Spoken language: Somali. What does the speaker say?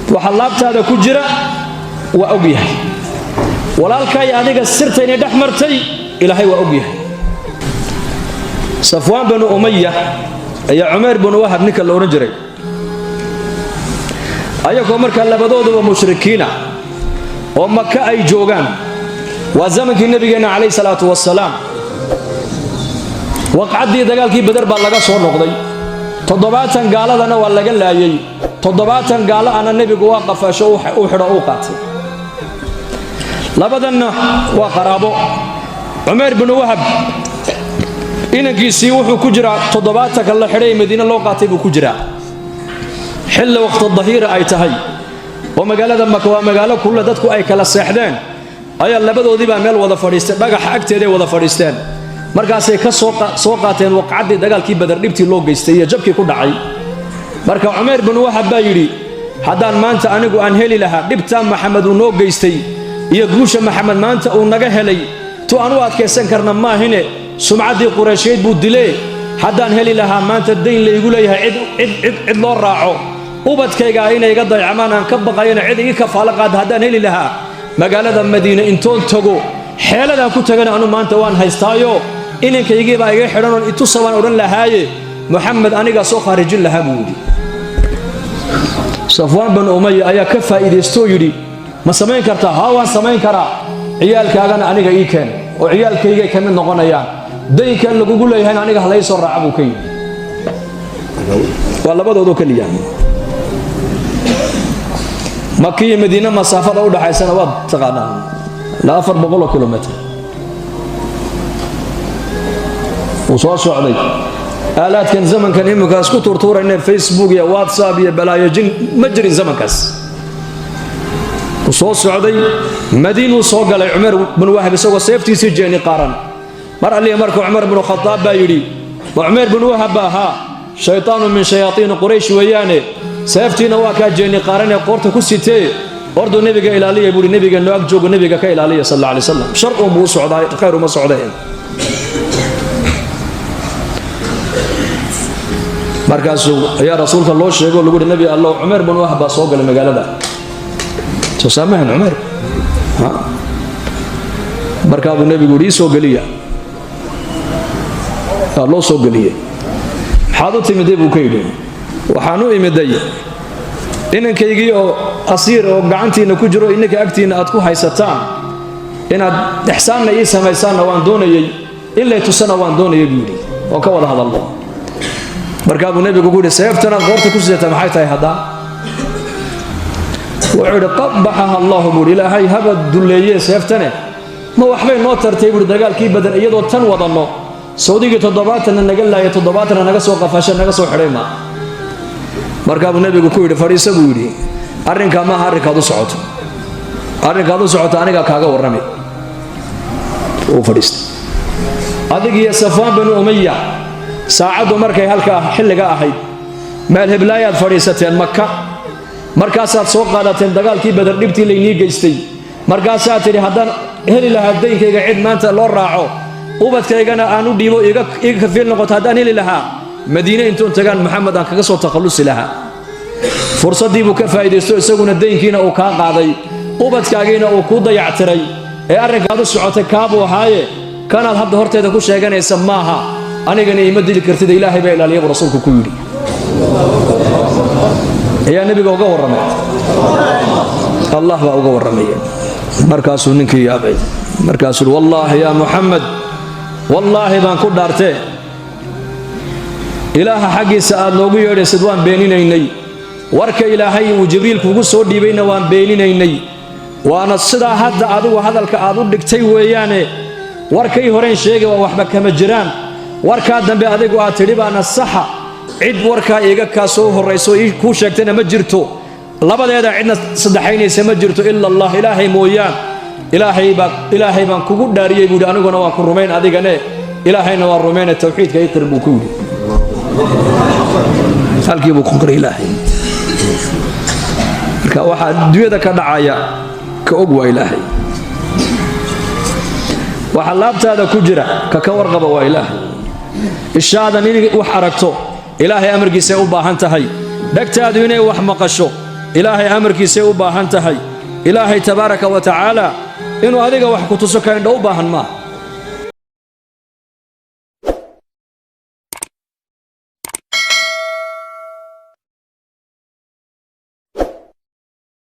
Waxa laabtaada ku jira waa og yahay. Walaalkaay adiga sirta inay dhex martay Ilaahay waa og yahay. Safwaan banu Umaya ayaa Cumayr banu Wahab ninka la odhan jiray, ayagoo markaa labadooduba mushrikiina oo Maka ay joogaan, waa zamankii Nabigeenna calayhi salaatu wasalaam. Waqcaddii dagaalkii Beder baa laga soo noqday. 70 gaaladana waa laga laayay, 70 gaalo ana nebigu waa qafaasho, u xidho, uu qaatay. Labadanna waa qaraabo. Cumayr binu Wahab inankiisii wuxuu ku jiraa 70-ka la xidhay ee Madiine loo qaatay buu ku jiraa. Xilli waqti dahiira ay tahay oo magaalada Maka waa magaalo kulle dadku ay kala seexdeen ayaa labadoodii baa meel wada fadhiistay, dhagaxa agteeday wada fadhiisteen. Markaasay ka soo qaateen waqcaddii dagaalkii Badar, dhibtii loo geystay iyo jabkii ku dhacay. Marka Cumayr binu Wahab baa yidhi: "Haddaan maanta anigu aan heli lahaa dhibtaa Maxamed uu noo geystay iyo guusha Maxamed maanta uu naga helay, tu aan u adkaysan karna maahine, sumcaddii Qureysheed buu dilee, haddaan heli lahaa maanta dayn laygu leeyahay cid cid cid loo raaco, ubadkayga inay iga dayacmaan aan ka baqayana cid igi kafaalo qaada haddaan heli lahaa, magaalada Madiine intoon tago, xeeladaan ku tagana anu maanta waan haystaayo, inankaygiibaa iga xidhanoon itusa baan odhan lahaaye, Moxamed anigaa soo khaarijin lahaa," buu yidhi. Safwaan banu Umaya ayaa ka faa'iidaystoo yidhi: "Ma samayn kartaa?" "Haa, waan samayn karaa. Ciyaalkaagana aniga ii keen oo ciyaalkaygay ka mid noqonayaan, daynkan lagugu leeyahayna aniga halay soo raaca," buu ka yidhi. Waa labadoodoo keliya. Maka iyo Madiine masaafada u dhaxaysana waad taqaanaa, ilaa 400 kilomitr wuu soo socday. Aalaadkan zamankan iminka isku tuurtuurayne, Facebook iyo WhatsApp iyo balaayo jin, ma jirin zamankaas. Wuu soo socday, Madiinuu soo galay Cumar binu Wahab isagoo seeftiisii jeeni qaaran. Mar alliya marka Cumar binu Khadaab baa yidhi: "Wa Cumayr binu Wahab baa ahaa, shaytaanu min shayaatiini Quraysh weeyaane, seeftiina waa kaa jeeni qaaranee qoorta ku sitee, orduu nebiga ilaaliya," buuhi. "Nebiga noo ag joogo, nebiga ka ilaaliya sal alla alay wasalam, shar uun buu u socdaa, khayr uma socdeen." Markaasuu ayaa rasuulka loo sheego, lagu yidhi: "Nebi Allow, Cumayr binu Wahab baa soo galay magaalada." Soo saamahan Cumayr. Markaa buu nebigu yidhi: "Ii soo geliya." Waa loo soo geliyey. "Maxaad u timiday?" buu ka yidhi. "Waxaan u imiday inankaygii oo asiir oo gacantiinna ku jiro, inanka agtiinna aad ku haysataan, inaad ixsaanna ii samaysaanna waan doonayey, in lay tusana waan doonayay," buu yidhi, "oo ka wada hadalno." Markaa buu nebigu ku yidhi: "Seeftanaad qoorta ku sidata maxay tahay haddaa?" Wuxuu yidhi: "Qabaxaha Allahu," buuhi, "Ilaahay haba dulleeyee, seeftane ma waxbay noo tartay?" buuhi. "Dagaalkii Badan iyadoo tan wadanno sawdigii 70-na naga laaya, 70-na naga soo qafasha, naga soo xidhay ma?" Markaa buu nebigu ku yidhi: "Fadhiiso," buu yidhi. "Arrinkaa maaha arrinkaad u socoto. Arrinkaad u socoto anigaa kaaga warramay." Wuu fadhiistay. "Adig iyo Safwaan banu Umaya saacaddu markay halkaa xilliga ahayd meel heblaayaad fadhiisateen Maka, markaasaad soo qaadateen dagaalkii Badar dhibtii laynii geystay. Markaasaad tidhi: 'Haddaan heli lahaa daynkayga cid maanta loo raaco, ubadkaygana aan u dhiibo, iga kafiil noqoto haddaan heli lahaa, Madiine intuun tagaan Maxamed aan kaga soo takhallusi lahaa.' Fursaddii buu ka faa'iidaysto, isaguna daynkiina uu kaa qaaday, ubadkaagiina uu kuu dayactiray. Ee arrinkaad u socotay kaabuu ahaaye, kanaad hadda horteeda ku sheeganaysa maaha. Anigana ima dili kartida, Ilaahay baa ilaaliya," buu rasuulku ku yidhi. Ayaa nebiga uga warramay, Allah baa uga warramaya. Markaasuu ninkii yaabay. Markaasuu yidhi: "Wallaahi yaa Muxamed, wallaahi baan ku dhaartee, Ilaaha xaggiisa aad noogu yeedhaysid waan beeninaynay, warka Ilaahay uu Jibriil kugu soo dhiibayna waan beeninaynay. Waana sidaa hadda adigu hadalka aad u dhigtay weeyaane, warkay horeen sheegay waa waxba kama jiraan, warkaa dambe adigu aad tidhi baana saxa. Cid warkaa iiga kaa soo horrayso kuu sheegtayna ma jirto, labadeeda cidna saddexaynaysa ma jirto ila Allah, Ilaahay mooyaan. Ilaahay baan kugu dhaariyey," buu yidhi, "aniguna waan ku rumayn adigane, Ilaahayna waan rumayna, tawxiidka iqir," buu ku yidhi. Halkii buu ku qiray Ilaahay. Marka waxaa adduunyada ka dhacaya ka og waa Ilaahay. Waxa laabtaada ku jira ka ka warqaba waa Ilaahay. Ishaadan inay wax aragto Ilaahay amarkiisay u baahan tahay. Dhegtaadu inay wax maqasho Ilaahay amarkiisay u baahan tahay. Ilaahay tabaaraka wa tacaala inuu adiga wax ku tuso ka indho u baahan maaha.